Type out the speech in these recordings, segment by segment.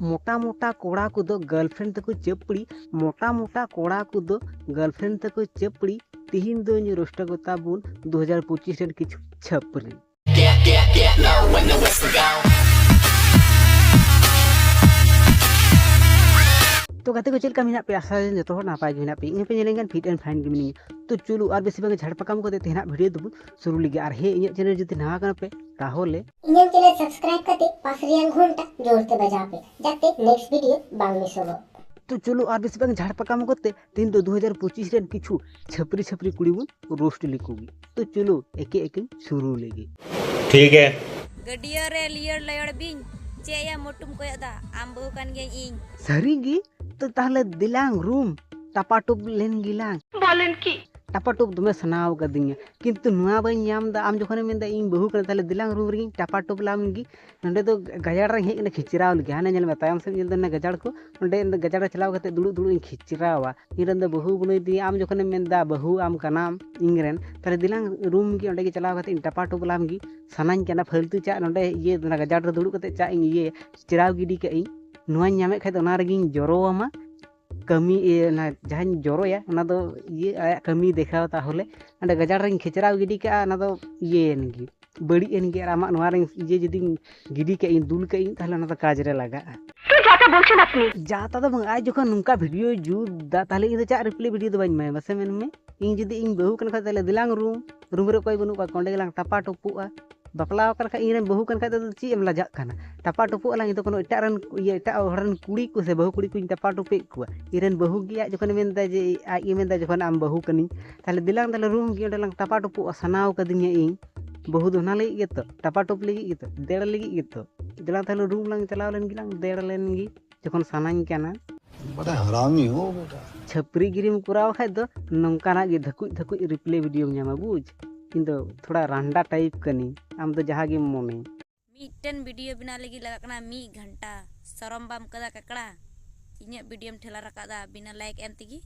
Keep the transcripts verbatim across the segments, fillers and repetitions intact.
ᱢᱚᱴᱟ ᱢᱚᱴᱟ ᱠᱚᱲᱟ ᱠᱚᱫᱚ ᱜᱟᱨᱞᱯᱷᱨᱮᱱᱰ ᱛᱟᱠᱚ ᱪᱟᱹᱯᱲᱤ, ᱢᱚᱴᱟ ᱢᱚᱴᱟ ᱠᱚᱲᱟ ᱠᱚᱫᱚ ᱜᱟᱨᱞᱯᱷᱨᱮᱱᱰ ᱛᱟᱠᱚ ᱪᱟᱹᱯᱲᱤ᱾ ᱛᱤᱦᱤᱧ ᱫᱚᱧ ᱨᱳᱥᱴ ᱟᱠᱚ ᱛᱟᱵᱚᱱ ᱫᱩ ᱦᱟᱡᱟᱨ ᱯᱚᱸᱪᱤᱥ ᱨᱮᱱ ᱠᱤᱪᱷᱩ ᱪᱷᱟᱹᱯᱨᱤ᱾ ᱛᱚ ᱜᱟᱛᱮ ᱠᱚ, ᱪᱮᱫ ᱞᱮᱠᱟ ᱢᱮᱱᱟᱜ ᱯᱮᱭᱟ? ᱟᱥᱟ ᱡᱚᱛᱚ ᱦᱚᱲ ᱱᱟᱯᱟᱭ ᱜᱮ ᱢᱮᱱᱟᱜ ᱯᱮᱭᱟ᱾ ᱤᱧ ᱦᱚᱸᱯᱮ ᱧᱮᱞᱮᱧ ᱠᱟᱱ fit and fine ᱜᱮ ᱢᱤᱱᱟᱹᱧᱟ᱾ ᱛᱚ ᱪᱚᱞᱚ ᱟᱨ ᱵᱮᱥᱤ ᱵᱟᱝ ᱡᱷᱟᱲ ᱯᱟᱠᱟᱢ ᱠᱟᱛᱮ ᱛᱮᱦᱮᱧᱟᱜ ᱵᱷᱤᱰᱤᱭᱳ ᱫᱚᱵᱚᱱ ᱥᱩᱨᱩ ᱞᱮᱜᱮ᱾ ᱟᱨ ᱦᱮᱸ, ᱤᱧᱟᱹᱜ ᱪᱮᱱᱮᱞ ᱡᱩᱫᱤ ᱱᱟᱣᱟ ᱠᱟᱱᱟ ᱯᱮ ᱛᱟᱦᱚᱞᱮ ᱤᱧᱟᱹᱜ ᱪᱮᱱᱮᱞ ᱥᱟᱵᱥᱠᱨᱟᱭᱤᱵ ᱠᱟᱛᱮ ᱯᱟᱥ ᱨᱮᱭᱟᱜ ᱜᱷᱚᱱᱴᱟ ᱡᱳᱨ ᱛᱮ ᱵᱟᱡᱟᱣ ᱯᱮ, ᱡᱟᱛᱮ ᱱᱮᱠᱥᱴ ᱵᱷᱤᱰᱤᱭᱳ ᱵᱟᱝ ᱢᱤᱥᱚᱜᱚᱜ᱾ ᱛᱚ ᱪᱚᱞᱚ ᱟᱨ ᱵᱮᱥᱤ ᱵᱟᱝ ᱡᱷᱟᱲ ᱯᱟᱠᱟᱢ ᱠᱟᱛᱮ ᱛᱮᱦᱮᱧ ᱫᱚ ᱫᱩ ᱦᱟᱡᱟᱨ ᱯᱚᱸᱪᱤᱥ ᱨᱮᱱ ᱠᱤᱪᱷᱩ ᱪᱷᱟᱹᱯᱨᱤ ᱪᱷᱟᱹᱯᱨᱤ ᱠᱩᱲᱤ ᱵᱚᱱ ᱨᱳᱥᱴ ᱞᱮᱠᱚ ᱜᱮ᱾ ᱛᱚ ᱪᱚᱞᱚ ᱮᱠᱮ ᱮᱠᱮᱧ ᱥᱩᱨᱩ ᱞᱮᱜᱮ᱾ ᱴᱷᱤᱠ ᱦᱮ᱾ ᱜᱟᱹᱰᱭᱟᱹ ᱨᱮ ᱞᱤᱭᱟᱹᱲ ᱞᱟᱭᱟᱹᱲ ᱵᱤᱧ, ᱪᱮᱫ ᱭᱟ ᱢᱚᱴᱩᱢ ᱠᱚᱭᱚᱜ ᱫᱟ, ᱟᱢ ᱵᱟᱹᱦᱩ ᱠᱟᱱ ᱜᱤᱭᱟᱹᱧ ᱤᱧ᱾ ᱥᱟᱹᱨᱤ ᱜᱮ? ᱛᱚ ᱛᱟᱦᱞᱮ ᱫᱮᱞᱟᱝ ᱨᱩᱢ ᱴᱟᱯᱟᱴᱩᱯ ᱞᱮᱱ ᱜᱮᱞᱟᱝ᱾ ᱵᱚᱞᱮᱱ ᱠᱤ? ᱴᱟᱯᱟᱴᱩᱯ ᱫᱚᱢᱮ ᱥᱟᱱᱟᱣ ᱠᱟᱫᱤᱧᱟ, ᱠᱤᱱᱛᱩ ᱱᱚᱣᱟ ᱵᱟᱹᱧ ᱧᱟᱢ ᱫᱟ᱾ ᱟᱢ ᱡᱚᱠᱷᱚᱱᱮᱢ ᱢᱮᱱᱫᱟ ᱤᱧ ᱵᱟᱹᱦᱩ ᱠᱟᱱᱟ, ᱛᱟᱦᱞᱮ ᱫᱮᱞᱟᱝ ᱨᱩᱢ ᱨᱮᱜᱮᱧ ᱴᱟᱯᱟᱴᱩᱯ ᱞᱟᱢ ᱜᱮ᱾ ᱱᱚᱸᱰᱮ ᱫᱚ ᱜᱟᱡᱟᱲ ᱨᱮᱧ ᱦᱮᱡ ᱠᱟᱱᱟ ᱠᱷᱤᱪᱨᱟᱣ ᱞᱟᱹᱜᱤᱫ᱾ ᱦᱟᱱᱮ ᱧᱮᱞ ᱢᱮ, ᱛᱟᱭᱚᱢ ᱥᱮᱫ ᱧᱮᱞ ᱫᱚ ᱚᱱᱮ ᱜᱟᱡᱟᱲ ᱠᱚ, ᱚᱸᱰᱮ ᱜᱟᱡᱟᱲ ᱨᱮ ᱪᱟᱞᱟᱣ ᱠᱟᱛᱮ ᱫᱩᱲᱩᱵ ᱫᱩᱲᱩᱵ ᱤᱧ ᱠᱷᱤᱪᱨᱟᱣᱟ᱾ ᱤᱧ ᱨᱮᱱ ᱫᱚ ᱵᱟᱹᱦᱩ ᱵᱟᱹᱱᱩᱭ ᱛᱤᱧᱟ, ᱟᱢ ᱡᱚᱠᱷᱚᱱᱮᱢ ᱢᱮᱱᱫᱟ ᱵᱟᱹᱦᱩ ᱟᱢ ᱠᱟᱱᱟᱢ ᱤᱧ ᱨᱮᱱ, ᱛᱟᱦᱞᱮ ᱫᱮᱞᱟᱝ ᱨᱩᱢ ᱜᱮ, ᱚᱸᱰᱮ ᱜᱮ ᱪᱟᱞᱟᱣ ᱠᱟᱛᱮ ᱤᱧ ᱴᱟᱯᱟᱴᱩᱯ ᱞᱟᱢ ᱜᱮ᱾ ᱥᱟᱱᱟᱧ ᱠᱟᱱᱟ ᱯᱷᱟᱹᱞᱛᱩ ᱪᱟᱜ ᱱᱚᱸᱰᱮ ᱤᱭᱟᱹ, ᱚᱱᱟ ᱜᱟᱡᱟᱲ ᱨᱮ ᱫᱩᱲᱩᱵ ᱠᱟᱛᱮ ᱪᱟᱜ ᱤᱧ ᱤᱭᱟᱹ, ᱪᱮᱨᱟᱣ ᱜᱤᱰᱤ ᱠᱟᱜ ᱤᱧ᱾ ᱱᱚᱣᱟᱧ ᱧᱟᱢᱮᱫ ᱠᱷᱟᱡ ᱫᱚ ᱚᱱᱟ ᱨᱮᱜᱮᱧ ᱡᱚᱨᱚ ᱟᱢᱟ᱾ ᱠᱟᱹᱢᱤ ᱤᱭᱟᱹ, ᱚᱱᱟ ᱡᱟᱦᱟᱸᱧ ᱡᱚᱨᱚᱭᱟ ᱚᱱᱟ ᱫᱚ ᱤᱭᱟᱹ, ᱟᱭᱟᱜ ᱠᱟᱹᱢᱤ ᱫᱮᱠᱷᱟᱣ᱾ ᱛᱟᱦᱚᱞᱮ ᱚᱸᱰᱮ ᱜᱟᱡᱟᱲ ᱨᱮᱧ ᱠᱷᱮᱪᱨᱟᱣ ᱜᱤᱰᱤ ᱠᱟᱜᱼᱟ, ᱚᱱᱟ ᱫᱚ ᱤᱭᱟᱹᱭᱮᱱ ᱜᱮ, ᱵᱟᱹᱲᱤᱡ ᱮᱱ ᱜᱮ᱾ ᱟᱨ ᱟᱢᱟᱜ ᱱᱚᱣᱟ ᱨᱮᱧ ᱤᱭᱟᱹ ᱡᱩᱫᱤᱧ ᱜᱤᱰᱤ ᱠᱟᱜ ᱤᱧ, ᱫᱩᱞ ᱠᱟᱜ ᱤᱧ, ᱛᱟᱦᱚᱞᱮ ᱚᱱᱟ ᱫᱚ ᱠᱟᱡᱽ ᱨᱮ ᱞᱟᱜᱟᱜᱼᱟ᱾ ᱛᱚ ᱡᱟᱛᱟ ᱵᱚᱞᱪᱷᱮ ᱱᱟᱛᱱᱤ᱾ ᱡᱟᱛᱟ ᱫᱚ ᱵᱟᱝ, ᱟᱡ ᱡᱚᱠᱷᱚᱱ ᱱᱚᱝᱠᱟ ᱵᱷᱤᱰᱤᱭᱳᱭ ᱡᱩᱛ ᱫᱟ, ᱛᱟᱦᱚᱞᱮ ᱤᱧ ᱫᱚ ᱪᱟᱜ ᱨᱤᱯᱞᱟᱭ ᱵᱷᱤᱰᱤᱭᱳ ᱫᱚ ᱵᱟᱹᱧ ᱮᱢᱟᱭᱟ, ᱢᱟᱥᱮ ᱢᱮᱱ ᱢᱮ᱾ ᱤᱧ ᱡᱩᱫᱤ ᱤᱧ ᱵᱟᱹᱦᱩ ᱠᱟᱱ ᱠᱷᱟᱡ, ᱛᱟᱦᱚᱞᱮ ᱫᱮᱞᱟᱝ ᱨᱩᱢ, ᱨᱩᱢ ᱨᱮ ᱚᱠᱚᱭ ᱵᱟᱹᱱᱩᱜ ᱠᱚᱣᱟ, ᱚᱸᱰᱮ ᱜᱮᱞᱟᱝ ᱴᱟᱯᱟ ᱴᱩᱯᱩᱜᱼᱟ᱾ ᱵᱟᱯᱞᱟ ᱟᱠᱟᱱ ᱠᱷᱟᱡ, ᱤᱧ ᱨᱮᱱ ᱵᱟᱹᱦᱩ ᱠᱟᱱ ᱠᱷᱟᱡ ᱫᱚ ᱪᱮᱫ ᱮᱢ ᱞᱟᱡᱟᱜ ᱠᱟᱱᱟ? ᱴᱟᱯᱟ ᱴᱩᱯᱩᱜ ᱟᱞᱟᱝ, ᱤᱧ ᱫᱚ ᱠᱳᱱᱳ ᱮᱴᱟᱜ ᱨᱮᱱ, ᱤᱭᱟᱹ, ᱮᱴᱟᱜ ᱦᱚᱲ ᱨᱮᱱ ᱠᱩᱲᱤ ᱠᱚ ᱥᱮ ᱵᱟᱹᱦᱩ ᱠᱩᱲᱤ ᱠᱚᱧ ᱴᱟᱯᱟ ᱴᱩᱯᱩᱭᱮᱫ ᱠᱚᱣᱟ᱾ ᱤᱧ ᱨᱮᱱ ᱵᱟᱹᱦᱩ ᱜᱮ ᱟᱡ ᱡᱚᱠᱷᱚᱱᱮ ᱢᱮᱱᱫᱟ ᱡᱮ, ᱟᱡ ᱜᱮ ᱢᱮᱱᱫᱟ ᱡᱚᱠᱷᱚᱱ ᱟᱢ ᱵᱟᱹᱦᱩ ᱠᱟᱹᱱᱟᱹᱧ, ᱛᱟᱦᱚᱞᱮ ᱫᱮᱞᱟᱝ ᱛᱟᱦᱚᱞᱮ ᱨᱩᱢ ᱜᱮ, ᱚᱸᱰᱮ ᱞᱟᱝ ᱴᱟᱯᱟ ᱴᱩᱯᱩᱜᱼᱟ, ᱥᱟᱱᱟᱣ ᱠᱟᱫᱤᱧᱟ ᱤᱧ᱾ ᱵᱟᱹᱦᱩ ᱫᱚ ᱚᱱᱟ ᱞᱟᱹᱜᱤᱫ ᱜᱮᱛᱚ, ᱴᱟᱯᱟ ᱴᱩᱯ ᱞᱟᱹᱜᱤᱫ ᱜᱮᱛᱚ, ᱫᱮᱲ ᱞᱟᱹᱜᱤᱫ ᱜᱮᱛᱚ᱾ ᱫᱮᱞᱟᱝ ᱛᱟᱦᱚᱞᱮ ᱨᱩᱢ ᱞᱟᱝ ᱪᱟᱞᱟᱣ ᱞᱮᱱ ᱜᱮᱞᱟᱝ, ᱫᱮᱲ ᱞᱮᱱ ᱜᱮ᱾ ᱡᱚᱠᱷᱚᱱ ᱥᱟᱱᱟᱧ ᱠᱟᱱᱟ᱾ ᱵᱟᱲᱟ ᱦᱟᱨᱟᱢᱤ ᱦᱳ ᱵᱮᱴᱟ᱾ ᱪᱷᱟᱹᱯᱨᱤ ᱜᱤᱨᱤᱢ ᱠᱚᱨᱟᱣ ᱠᱷᱟᱡ ᱫᱚ ᱱᱚᱝᱠᱟᱱᱟᱜ ᱜᱮ ᱫᱷᱟᱹᱠᱩᱡ ᱫᱷᱟᱹᱠᱩᱡ ᱨᱤᱯᱞᱟᱭ ᱵᱷᱤᱰᱤᱭᱳᱢ ᱧᱟᱢᱟ, ᱵᱩᱡᱽ? ᱤᱧ ᱫᱚ ᱛᱷᱚᱲᱟ ᱨᱟᱱᱰᱟ ᱴᱟᱭᱤᱯ ᱠᱟᱹᱱᱟᱹᱧ, ᱟᱢ ᱫᱚ ᱡᱟᱦᱟᱸ ᱜᱮᱢ ᱢᱚᱱᱮ᱾ ᱢᱤᱫᱴᱮᱱ ᱵᱷᱤᱰᱤᱭᱳ ᱵᱮᱱᱟᱣ ᱞᱟᱹᱜᱤᱫ ᱞᱟᱜᱟᱜ ᱠᱟᱱᱟ ᱢᱤᱫ ᱜᱷᱚᱱᱴᱟ᱾ ᱥᱚᱨᱚᱢ ᱵᱟᱢ ᱠᱟᱫᱟ ᱠᱟᱠᱲᱟ? ᱤᱧᱟᱹᱜ ᱵᱷᱤᱰᱤᱭᱳᱢ ᱴᱷᱮᱞᱟ ᱨᱟᱠᱟᱵ ᱫᱟ ᱵᱤᱱᱟᱹ ᱞᱟᱭᱤᱠ ᱮᱢ ᱛᱮᱜᱮ᱾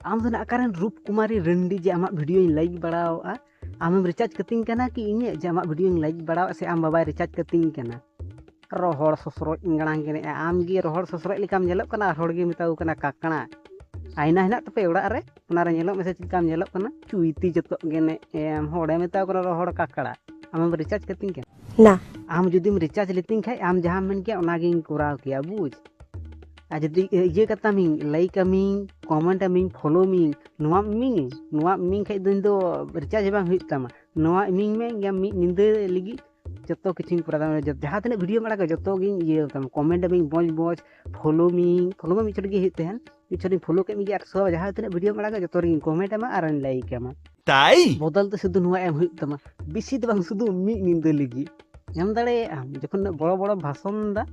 ᱟᱢ ᱫᱚ ᱱᱟᱜ ᱚᱠᱟᱨᱮᱱ ᱨᱩᱯ ᱠᱩᱢᱟᱨᱤ ᱨᱟᱱᱰᱤ ᱡᱮ ᱟᱢᱟᱜ ᱵᱷᱤᱰᱤᱭᱳᱧ ᱞᱟᱭᱤᱠ ᱵᱟᱲᱟᱣᱟᱜᱼᱟ? ᱟᱢᱮᱢ ᱨᱤᱪᱟᱨᱡᱽ ᱠᱟᱹᱛᱤᱧ ᱠᱟᱱᱟ ᱠᱤ ᱤᱧᱟᱹᱜ ᱡᱮ ᱟᱢᱟᱜ ᱵᱷᱤᱰᱤᱭᱳᱧ ᱞᱟᱭᱤᱠ ᱵᱟᱲᱟᱣᱟᱜᱼᱟ, ᱥᱮ ᱟᱢ ᱵᱟᱵᱟᱭ ᱨᱤᱪᱟᱨᱡᱽ ᱠᱟᱹᱛᱤᱧ ᱠᱟᱱᱟ? ᱨᱚᱦᱚᱲ ᱥᱚᱥᱨᱚᱡ ᱤᱧ ᱜᱟᱲᱟᱝ ᱠᱮᱱᱮᱜᱼᱟ᱾ ᱟᱢ ᱜᱮ ᱨᱚᱦᱚᱲ ᱥᱚᱥᱨᱚᱡ ᱞᱮᱠᱟᱢ ᱧᱮᱞᱚᱜ ᱠᱟᱱᱟ ᱟᱨ ᱦᱚᱲ ᱜᱮ ᱢᱮᱛᱟ ᱠᱚ ᱠᱟᱱᱟ ᱠᱟᱠᱲᱟ᱾ ᱟᱭᱱᱟ ᱦᱮᱱᱟᱜ ᱛᱟᱯᱮ ᱚᱲᱟᱜ ᱨᱮ, ᱚᱱᱟᱨᱮ ᱧᱮᱞᱚᱜ ᱢᱮᱥᱮ ᱪᱮᱫ ᱞᱮᱠᱟᱢ ᱧᱮᱞᱚᱜ ᱠᱟᱱᱟ, ᱪᱩᱭᱛᱤ ᱡᱚᱛᱚ ᱜᱮ ᱱᱮ ᱮᱢ ᱦᱚᱲᱮ ᱢᱮᱛᱟ ᱠᱚ ᱠᱟᱱᱟ ᱨᱚᱦᱚᱲ ᱠᱟᱠᱲᱟ᱾ ᱟᱢᱮᱢ ᱨᱤᱪᱟᱨᱡᱽ ᱠᱟᱹᱛᱤᱧ ᱠᱟᱱᱟ? ᱱᱟ᱾ ᱟᱢ ᱡᱩᱫᱤᱢ ᱨᱤᱪᱟᱨᱡᱽ ᱞᱤᱛᱤᱧ ᱠᱷᱟᱡ ᱟᱢ ᱡᱟᱦᱟᱸᱢ ᱢᱮᱱ ᱠᱮᱭᱟ ᱚᱱᱟᱜᱤᱧ ᱠᱚᱨᱟᱣ ᱠᱮᱭᱟ, ᱵᱩᱡᱽ᱾ ᱟᱨ ᱡᱩᱫᱤ ᱤᱭᱟᱹ ᱠᱟᱛᱟᱢᱤᱧ, ᱞᱟᱭᱤᱠ ᱟᱢᱤᱧ, ᱠᱚᱢᱮᱱᱴ ᱟᱢᱤᱧ, ᱯᱷᱚᱞᱳ ᱢᱤᱧ, ᱱᱚᱣᱟ ᱤᱢᱤᱧ, ᱱᱚᱣᱟ ᱤᱢᱤᱧ ᱠᱷᱟᱡ ᱫᱚ ᱤᱧ ᱫᱚ ᱨᱤᱪᱟᱨᱡᱽ ᱵᱟᱝ ᱦᱩᱭᱩᱜ ᱛᱟᱢᱟ᱾ ᱱᱚᱣᱟ ᱤᱢᱤᱧ ᱢᱮ, ᱤᱧ ᱢᱤᱫ ᱧᱤᱫᱟᱹ ᱞᱟᱹᱜᱤᱫ ᱡᱚᱛᱚ ᱠᱤᱪᱷᱩᱧ ᱠᱚᱨᱟᱣ ᱛᱟᱢᱟ᱾ ᱡᱚ- ᱡᱟᱦᱟᱸ ᱛᱤᱱᱟᱹᱜ ᱵᱷᱤᱰᱤᱭᱳᱢ ᱟᱲᱟᱜᱟ ᱡᱚᱛᱚ ᱜᱤᱧ ᱤᱭᱟᱹ ᱛᱟᱢᱟ, ᱠᱚᱢᱮᱱᱴ ᱟᱢᱤᱧ ᱢᱚᱡᱽ ᱢᱚᱡᱽ, ᱯᱷᱚᱞᱳ ᱢᱤᱧ, ᱯᱷᱚᱞᱳ ᱢᱟ ᱢᱤᱫ ᱪᱷᱚᱴ ᱜᱮ ᱦᱩᱭᱩᱜ ᱛᱟᱦᱮᱱ, ᱢᱤᱫ ᱪᱷᱚᱴᱤᱧ ᱯᱷᱚᱞᱳ ᱠᱮᱫ ᱢᱮᱜᱮ ᱟᱨ ᱥᱚᱵ ᱡᱟᱦᱟᱸ ᱛᱤᱱᱟᱹᱜ ᱵᱷᱤᱰᱤᱭᱳᱢ ᱟᱲᱟᱜᱟ ᱡᱚᱛᱚ ᱨᱮᱜᱮᱧ ᱠᱚᱢᱮᱱᱴ ᱟᱢᱟ ᱟᱨᱤᱧ ᱞᱟᱭᱤᱠ ᱟᱢᱟ᱾ ᱛᱟᱭ? ᱵᱚᱫᱚᱞ ᱛᱮ ᱥᱩᱫᱷᱩ ᱱᱚᱣᱟ ᱮᱢ ᱦᱩᱭᱩᱜ ᱛᱟᱢᱟ, ᱵᱮᱥᱤ ᱫᱚ ᱵᱟᱝ, ᱥᱩᱫᱷᱩ ᱢᱤᱫ ᱧᱤᱫᱟᱹ ᱞᱟᱹᱜᱤᱫ᱾ ᱧᱟᱢ ᱫᱟᱲᱮᱭᱟᱜᱼᱟᱢ ᱡᱚᱠᱷᱚᱱ ᱩᱱᱟᱹᱜ ᱵᱚᱲᱚ ᱵᱚᱲᱚ ᱵᱷᱟᱥᱚᱱ ᱫᱟ,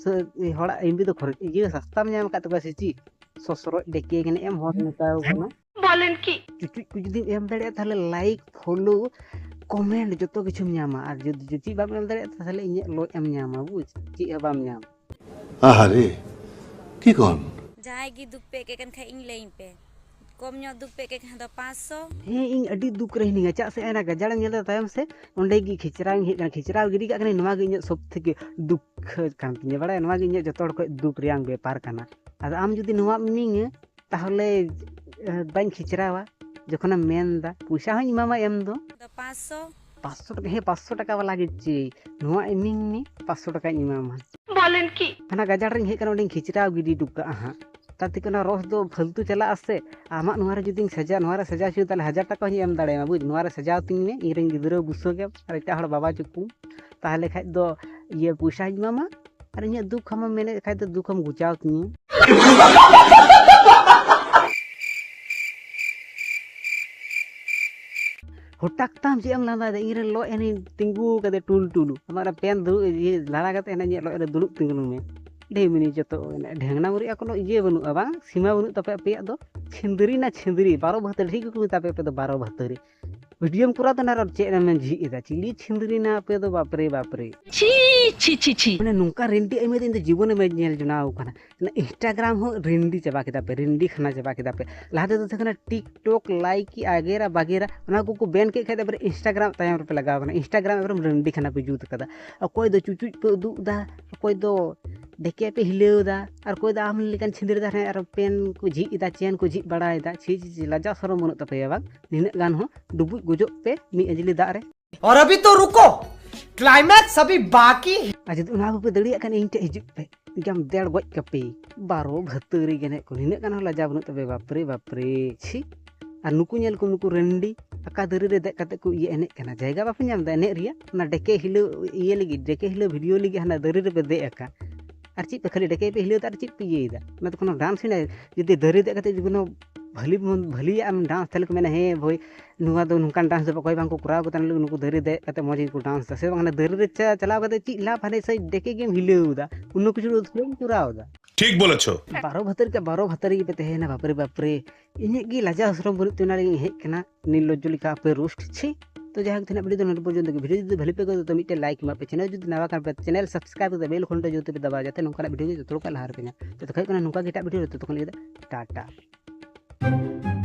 ᱥᱮ ᱦᱚᱲᱟᱜ ᱮᱢᱵᱤ ᱫᱚ ᱠᱷᱚᱨᱚᱪ ᱤᱭᱟᱹ ᱥᱟᱥᱛᱟᱢ ᱧᱟᱢ ᱟᱠᱟᱫ ᱛᱟᱠᱚᱣᱟ ᱥᱮ ᱪᱮᱫ? ᱥᱚᱥᱨᱚᱡ ᱰᱮᱠᱮ ᱠᱟᱱᱟ ᱮᱢ ᱦᱚᱲ ᱢᱮᱛᱟᱣ ᱠᱟᱱᱟ᱾ ᱵᱚᱞᱮᱱ ᱠᱤ? ᱪᱩᱪᱩᱡ ᱠᱚ ᱡᱩᱫᱤᱢ ᱮᱢ ᱫᱟᱲᱮᱭᱟᱜᱼᱟ ᱛᱟᱦᱞᱮ ᱞᱟᱭᱤᱠ, ᱯᱷᱚᱞᱳ, ᱠᱚᱢᱮᱱᱴ ᱡᱚᱛᱚ ᱠᱤᱪᱷᱩᱢ ᱧᱟᱢᱟ᱾ ᱟᱨ ᱡᱩᱫᱤ ᱪᱩᱪᱩᱡ ᱵᱟᱢ ᱮᱢ ᱫᱟᱲᱮᱭᱟᱜᱼᱟ ᱛᱟᱦᱞᱮ ᱤᱧᱟᱹᱜ ᱞᱚᱡ ᱮᱢ ᱧᱟᱢᱟ, ᱵᱩᱡᱽ, ᱪᱮᱫ ᱦᱚᱸ ᱵᱟᱢ ᱧᱟᱢᱟ᱾ আহারে, কি কন? ᱡᱟᱦᱟᱸᱭ ᱜᱮ ᱫᱩᱠ ᱯᱮ ᱟᱹᱭᱠᱟᱹᱜ ᱠᱟᱱ ᱠᱷᱟᱡ ᱤᱧ ᱞᱟᱹᱭᱟᱹᱧ ᱯᱮ᱾ ᱠᱚᱢ ᱧᱚᱜ ᱫᱩᱠ ᱯᱮ ᱟᱹᱭᱠᱟᱹᱜ ᱠᱷᱟᱱ ᱫᱚ ᱯᱟᱸᱪᱥᱚ᱾ ᱦᱮᱸ, ᱤᱧ ᱟᱹᱰᱤ ᱫᱩᱠ ᱨᱮ ᱦᱤᱱᱟᱹᱧᱟ᱾ ᱪᱮᱫᱟᱜ ᱥᱮ ᱚᱱᱟ ᱜᱟᱡᱟᱲ ᱧᱮᱞ ᱛᱟᱭᱚᱢ ᱥᱮ ᱚᱸᱰᱮ ᱜᱮ ᱠᱷᱮᱪᱨᱟᱣ ᱤᱧ ᱦᱮᱡ ᱠᱟᱱᱟ, ᱠᱷᱮᱪᱨᱟᱣ ᱜᱤᱰᱤ ᱠᱟᱜ ᱠᱟᱹᱱᱟᱹᱧ᱾ ᱱᱚᱣᱟ ᱜᱮ ᱤᱧᱟᱹᱜ ᱥᱚᱵ ᱛᱷᱮᱠᱮ ᱫᱩᱠ ᱠᱟᱱ ᱛᱤᱧᱟᱹ, ᱵᱟᱲᱟᱭᱟ? ᱱᱚᱣᱟ ᱜᱮ ᱤᱧᱟᱹᱜ ᱡᱚᱛᱚ ᱦᱚᱲ ᱠᱷᱚᱱ ᱫᱩᱠ ᱨᱮᱭᱟᱝ ᱵᱮᱯᱟᱨ ᱠᱟᱱᱟ᱾ ᱟᱫᱚ ᱟᱢ ᱡᱩᱫᱤ ᱱᱚᱣᱟ ᱤᱢᱟᱹᱧᱟ ᱛᱟᱦᱚᱞᱮ ᱮ, ᱵᱟᱹᱧ ᱠᱷᱮᱪᱨᱟᱣᱟ᱾ ᱡᱚᱠᱷᱚᱱᱮᱢ ᱢᱮᱱ ᱮᱫᱟ ᱯᱚᱭᱥᱟ ᱦᱚᱸᱧ ᱮᱢᱟᱢᱟ ᱮᱢ ᱫᱚ᱾ ᱫᱚ ᱯᱟᱸᱪᱥᱚ᱾ ᱯᱟᱸᱪᱥᱚ ᱴᱟᱠᱟ, ᱦᱮᱸ, ᱯᱟᱸᱪᱥᱚ ᱴᱟᱠᱟ ᱵᱟᱞᱟ ᱜᱮ ᱪᱮᱫ? ᱱᱚᱣᱟ ᱤᱢᱟᱹᱧ ᱢᱮ, ᱯᱟᱸᱪᱥᱚ ᱴᱟᱠᱟᱧ ᱮᱢᱟᱢᱟ᱾ ᱵᱚᱞᱮᱱ ᱠᱤ? ᱦᱟᱱᱟ ᱜᱟᱡᱟᱲ ᱨᱤᱧ ᱦᱮᱡ ᱠᱟᱱᱟ, ᱚᱸᱰᱮᱧ ᱠᱷᱮᱪᱨᱟᱣ ᱜᱤᱰᱤ ᱦᱚᱴᱚ ᱠᱟᱜᱼᱟ ᱦᱟᱸᱜ᱾ ᱛᱟᱛᱮ ᱠᱚ ᱚᱱᱟ ᱨᱚᱥ ᱫᱚ ᱯᱷᱟᱹᱞᱛᱩ ᱪᱟᱞᱟᱜᱼᱟ ᱥᱮ? ᱟᱢᱟᱜ ᱱᱚᱣᱟ ᱨᱮ ᱡᱩᱫᱤᱧ ᱥᱟᱡᱟ, ᱱᱚᱣᱟ ᱨᱮ ᱥᱟᱡᱟᱣ ᱦᱚᱪᱚᱭᱟ, ᱛᱟᱦᱞᱮ ᱦᱟᱡᱟᱨ ᱴᱟᱠᱟ ᱦᱚᱸᱧ ᱮᱢ ᱫᱟᱲᱮᱭᱟᱢᱟ, ᱵᱩᱡᱽ? ᱱᱚᱣᱟ ᱨᱮ ᱥᱟᱡᱟᱣ ᱛᱤᱧ ᱢᱮ, ᱤᱧ ᱨᱮᱱ ᱜᱤᱫᱽᱨᱟᱹ ᱵᱩᱥᱟᱹᱜ ᱮᱢ ᱟᱨ ᱮᱴᱟᱜ ᱦᱚᱲ ᱵᱟᱵᱟ ᱪᱩᱠᱩ, ᱛᱟᱦᱞᱮ ᱠᱷᱟᱡ ᱫᱚ ᱤᱭᱟᱹ ᱯᱚᱭᱥᱟᱧ ᱮᱢᱟᱢᱟ᱾ ᱟᱨ ᱤᱧᱟᱹᱜ ᱫᱩᱠ ᱦᱚᱸᱢ ᱢᱮᱱᱮᱫ ᱠᱷᱟᱡ ᱫᱚ ᱫᱩᱠ ᱦᱚᱸᱢ ᱜᱷᱚᱪᱟᱣ ᱛᱤᱧᱟᱹ᱾ ᱦᱚᱴᱟᱠ ᱛᱟᱢ ᱪᱮᱫ ᱮᱢ ᱞᱟᱸᱫᱟᱭᱮᱫᱟ? ᱤᱧ ᱨᱮᱱ ᱞᱚᱡ ᱮᱱᱮᱧ ᱛᱤᱸᱜᱩ ᱠᱟᱫᱮ ᱴᱩᱞ ᱴᱩᱞᱩ᱾ ᱟᱢᱟᱜ ᱨᱮ ᱯᱮᱱ ᱫᱩᱲᱩᱵ ᱤᱭᱟᱹ ᱞᱟᱲᱟ ᱠᱟᱛᱮ ᱮᱱᱮ ᱤᱧᱟᱹᱜ ᱞᱚᱡ ᱨᱮ ᱫᱩᱲᱩᱵ ᱛᱤᱸᱜᱩᱱ ᱢᱮ᱾ ᱰᱷᱮᱢᱱᱤ ᱡᱚᱛᱚ ᱰᱷᱮᱝᱱᱟ ᱢᱩᱨᱤᱡ ᱠᱳᱱᱳ ᱤᱭᱟᱹ ᱵᱟᱹᱱᱩᱜᱼᱟ, ᱵᱟᱝ ᱥᱤᱢᱟ ᱵᱟᱹᱱᱩᱜ ᱛᱟᱯᱮ ᱟᱯᱮᱭᱟᱜ ᱫᱚ᱾ ᱪᱷᱤᱸᱫᱽᱨᱤ ᱱᱟ ᱪᱷᱤᱸᱫᱽᱨᱤ, ᱵᱟᱨᱚ ᱵᱷᱟᱹᱛᱟᱹᱲᱤ ᱴᱷᱤᱠ ᱜᱮᱠᱚ ᱢᱮᱛᱟ ᱯᱮ ᱟᱯᱮ ᱫᱚ ᱵᱟᱨᱚ ᱵᱷᱟᱹᱛᱟᱹᱲᱤ᱾ ᱵᱷᱤᱰᱤᱭᱳᱢ ᱠᱚᱨᱟᱣ ᱫᱟ ᱱᱟᱨ ᱪᱮᱫ ᱮᱢ ᱡᱷᱤᱡ ᱮᱫᱟ? ᱪᱤᱞᱤ ᱪᱷᱤᱸᱫᱽᱨᱤ ᱱᱟ ᱟᱯᱮ ᱫᱚ, ᱵᱟᱯᱨᱮ ᱵᱟᱯᱨᱮ᱾ ᱪᱷᱤ, ᱪᱷᱤ, ᱪᱷᱤ, ᱪᱷᱤ᱾ ᱢᱟᱱᱮ ᱱᱚᱝᱠᱟ ᱨᱮᱱᱰᱤ ᱟᱭᱢᱟ ᱫᱤᱱ ᱫᱚ ᱡᱤᱵᱚᱱ ᱮ ᱧᱮᱞ ᱡᱚᱱᱟᱣ ᱠᱟᱱᱟ᱾ ᱚᱱᱟ Instagram ᱦᱚᱸ ᱨᱮᱱᱰᱤ ᱪᱟᱵᱟ ᱠᱮᱫᱟ ᱯᱮ, ᱨᱮᱱᱰᱤ ᱠᱷᱟᱱᱟ ᱪᱟᱵᱟ ᱠᱮᱫᱟ ᱯᱮ᱾ ᱞᱟᱦᱟ ᱛᱮᱫᱚ ᱛᱟᱦᱮᱸ ᱠᱟᱱᱟ TikTok, ᱞᱟᱭᱤᱠᱤ, ᱟᱜᱮᱨᱟ ᱵᱟᱜᱮᱨᱟ, ᱚᱱᱟ ᱠᱚᱠᱚ ᱵᱮᱱ ᱠᱮᱫ ᱠᱷᱟᱡ ᱫᱚ ᱮᱵᱟᱨᱮ Instagram ᱛᱟᱭᱚᱢ ᱨᱮᱯᱮ ᱞᱟᱜᱟᱣ ᱠᱟᱱᱟ᱾ Instagram ᱮᱵᱟᱨᱮ ᱨᱮᱱᱰᱤ ᱠᱷᱟᱱᱟ ᱯᱮ ᱡᱩᱛ ᱠᱟᱫᱟ᱾ ᱚᱠᱚᱭ ᱫᱚ ᱪᱩᱪᱩᱡ ᱯᱮ ᱩᱫᱩᱜ ᱮᱫᱟ, ᱚᱠᱚᱭ ᱫᱚ ᱰᱮᱠᱮ ᱯᱮ ᱦᱤᱞᱟᱹᱣ ᱮᱫᱟ, ᱟᱨ ᱚᱠᱚᱭ ᱫᱚ ᱟᱢ ᱞᱮᱠᱟᱱ ᱪᱷᱤᱸᱫᱽᱨᱟᱹ ᱫᱟᱨ ᱦᱮᱸ ᱟᱨᱚ ᱯᱮᱱ ᱠᱚ ᱡᱷᱤᱡ ᱮᱫᱟ, ᱪᱮᱱ ᱠᱚ ᱡᱷᱤᱡ ᱵᱟᱲᱟᱭᱮᱫᱟ᱾ ᱪᱷᱤ ᱪᱷᱤ ᱪᱷᱤ, ᱞᱟᱡᱟᱣ ᱥᱚᱨᱚᱢ ᱵᱟᱹᱱᱩᱜ ᱛᱟᱯᱮᱭᱟ ᱵᱟᱝ? ᱱᱤᱱᱟᱹᱜ ᱜᱟᱱ ᱦᱚᱸ ᱰᱩᱵᱩᱡ ᱜᱚᱡᱚᱜ ᱯᱮ ᱢᱤᱫ ᱟᱸᱡᱞᱤ ᱫᱟᱜ ᱨᱮ᱾ और अभी तो रुको, क्लाइमैक्स अभी बाकी है। ᱟᱨ ᱡᱩᱫᱤ ᱚᱱᱟ ᱵᱟᱯᱮ ᱫᱟᱲᱮᱭᱟᱜ ᱠᱷᱟᱱ ᱤᱧ ᱴᱷᱮᱱ ᱦᱤᱡᱩᱜ ᱯᱮ, ᱮᱠᱫᱚᱢ ᱫᱮᱲ ᱜᱚᱡ ᱠᱟᱯᱮ᱾ ᱵᱟᱨᱚ ᱵᱷᱟᱹᱛᱟᱹᱨᱤ ᱜᱮ ᱮᱱᱮᱡ ᱠᱚ, ᱱᱤᱱᱟᱹᱜ ᱜᱟᱱ ᱦᱚᱸ ᱞᱟᱡᱟᱣ ᱵᱟᱹᱱᱩᱜ ᱛᱟᱯᱮᱭᱟ? ᱵᱟᱯᱨᱮ ᱵᱟᱯᱨᱮ, ᱪᱷᱤ᱾ ᱟᱨ ᱱᱩᱠᱩ ᱧᱮᱞ ᱠᱚ, ᱱᱩᱠᱩ ᱨᱮᱱᱰᱤ ᱟᱠᱟ ᱫᱟᱨᱮ ᱨᱮ ᱫᱮᱡ ᱠᱟᱛᱮ ᱠᱚ ᱤᱭᱟᱹ ᱮᱱᱮᱡ ᱠᱟᱱᱟ, ᱡᱟᱭᱜᱟ ᱵᱟᱯᱮ ᱧᱟᱢ ᱮᱫᱟ ᱮᱱᱮᱡ ᱨᱮᱭᱟᱜ? ᱚᱱᱟ ᱰᱮᱠᱮ ᱦᱤᱞᱟᱹᱣ ᱤᱭᱟᱹ ᱞᱟᱹᱜᱤᱫ, ᱰᱮᱠᱮ ᱦᱤᱞᱟᱹᱣ ᱵᱷᱤᱰᱤᱭᱳ ᱞᱟᱹᱜᱤᱫ ᱦᱟᱱᱟ ᱫᱟᱨᱮ ᱨᱮᱯᱮ ᱫᱮᱡ ᱟᱠᱟᱱ᱾ ᱟᱨ ᱪᱮᱫ ᱯᱮ ᱠᱷᱟᱹᱞᱤ ᱰᱮᱠᱮ ᱯᱮ ᱦᱤᱞᱟᱹᱣ ᱮᱫᱟ ᱟᱨ ᱪᱮᱫ ᱯᱮ ᱤᱭᱟᱹᱭᱮᱫᱟ? ᱚᱱᱟ ᱫᱚ ᱠᱳᱱᱳ ᱰᱟᱱᱥ ᱦᱩᱭᱱᱟ? ᱡᱩᱫᱤ ᱫᱟᱨᱮ ᱫᱮᱡ ᱠᱟᱛᱮ ᱡᱩᱫᱤ ᱠᱳᱱᱳ ᱵᱷᱟᱹᱞᱤ ᱵᱷᱟᱹᱞᱤᱭᱟᱜ ᱮᱢ ᱰᱟᱱᱥ, ᱛᱟᱦᱚᱞᱮ ᱠᱚ ᱢᱮᱱᱟ, ᱦᱮᱸ ᱵᱷᱟᱹᱭ, ᱱᱚᱣᱟ ᱫᱚ ᱱᱚᱝᱠᱟᱱ ᱰᱟᱱᱥ ᱫᱚ ᱚᱠᱚᱭ ᱵᱟᱝ ᱠᱚ ᱠᱚᱨᱟᱣ ᱠᱟᱫᱟ, ᱱᱩᱠᱩ ᱫᱟᱨᱮ ᱫᱮᱡ ᱠᱟᱛᱮ ᱢᱚᱡᱽ ᱜᱮᱠᱚ ᱰᱟᱱᱥ ᱫᱟ᱾ ᱥᱮ ᱵᱟᱝ, ᱦᱟᱱᱟ ᱫᱟᱨᱮ ᱨᱮ ᱪᱟ- ᱪᱟᱞᱟᱣ ᱠᱟᱛᱮ ᱪᱮᱫ ᱞᱟᱵᱷ, ᱦᱟᱱᱮ ᱥᱮᱭ ᱰᱮᱠᱮ ᱜᱮᱢ ᱦᱤᱞᱟᱹᱣ ᱫᱟ, ᱚᱱᱱᱚ ᱠᱤᱪᱷᱩ ᱫᱚ ᱛᱷᱚᱲᱤᱢ ᱠᱚᱨᱟᱣ ᱫᱟ᱾ ठीक बोलेছো। ᱵᱟᱨᱚ ᱵᱷᱟᱛᱟᱨᱤ ᱠᱟ ᱵᱟᱨᱚ ᱵᱷᱟᱛᱟᱨᱤ ᱜᱮᱯᱮ ᱛᱟᱦᱮᱸᱭᱮᱱᱟ, ᱵᱟᱯᱨᱮ ᱵᱟᱯᱨᱮ᱾ ᱤᱧᱟᱹᱜ ᱜᱮ ᱞᱟᱡᱟᱣ ᱥᱚᱨᱚᱢ ᱵᱟᱹᱱᱩᱜ ᱛᱮ ᱚᱱᱟ ᱞᱟᱹᱜᱤᱫ ᱤᱧ ᱦᱮᱡ ᱠᱟᱱᱟ, ᱱᱤᱨᱞᱚᱡᱽᱡᱚ ᱞᱮᱠᱟ ᱟᱯᱮ ᱨᱳᱥᱴ᱾ ᱪᱷᱤ᱾ ᱛᱚ ᱡᱟᱭᱦᱳᱠ, ᱛᱮᱦᱮᱧᱟᱜ ᱵᱷᱤᱰᱤᱭᱳ ᱫᱚ ᱱᱚᱰᱮ ᱯᱚᱨᱡᱚᱱᱛᱚ ᱜᱮ᱾ ᱵᱷᱤᱰᱤᱭᱳ ᱡᱩᱫᱤ ᱵᱷᱟᱞᱤ ᱯᱮ ᱟᱹᱭᱠᱟᱹᱣ ᱫᱟ ᱛᱚ ᱢᱤᱫᱴᱮᱱ ᱞᱟᱭᱤᱠ ᱮᱢᱟᱜ ᱯᱮ, ᱪᱮᱱᱮᱞ ᱡᱩᱫᱤ ᱱᱟᱣᱟ ᱠᱟᱱ ᱯᱮ ᱪᱮᱱᱮᱞ ᱥᱟᱵᱥᱠᱨᱟᱭᱤᱵ ᱠᱟᱛᱮ ᱵᱮᱞ ᱜᱷᱚᱱᱴᱟ ᱡᱩᱫᱤ ᱯᱮ ᱫᱟᱵᱟᱣᱟ, ᱡᱟᱛᱮ ᱱᱚᱝᱠᱟᱱᱟᱜ ᱵᱷᱤᱰᱤᱭᱳ ᱜᱮ ᱡᱚᱛᱚ ᱦᱚᱲ ᱠᱷᱚᱱ ᱞᱟᱦᱟ ᱨᱮᱯᱮ ᱧᱟᱢ᱾ ᱛᱚ ᱫᱮᱠᱷᱟ ᱦᱩᱭᱩᱜ ᱠᱟᱱᱟ ᱱᱚᱝᱠᱟ ᱜᱮ ᱮᱴᱟᱜ ᱵᱷᱤᱰᱤᱭᱳ ᱨᱮ, ᱛᱚᱛᱚᱠᱷᱚᱱ ᱞᱟᱹᱜᱤᱫ ᱫᱚ ᱴᱟᱴᱟ᱾